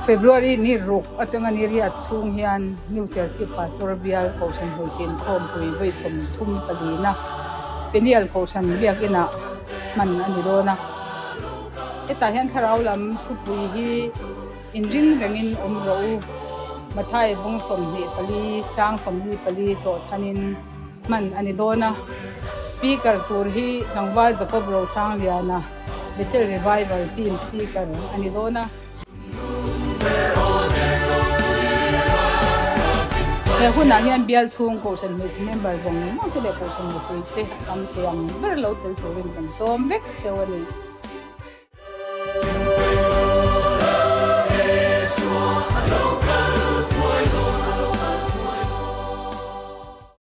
February ni ruk atanga ni riat chhung hian New Serchhip Pastor Bial Kohhran Hmeichhe Inkhawmpui vawi 34 na Peniel Kohhran Biakinah hman a ni dawn a. Hetah hian thlarau lam thupui hi inring rengin awm rawh u. Mathai bung 24 chang 44 hlawhchhanin hman a ni dawn a. Speaker tur hi Tlangval Jacob Rosangliana, Bethel Revival Team Speaker a ni dawn a. He hunah hian bial chhung Kohhran hmeichhe member zawng zawng te leh Kohhran mipui te tam thei ang ber lo tel turin kan sawm vek cheu a ni.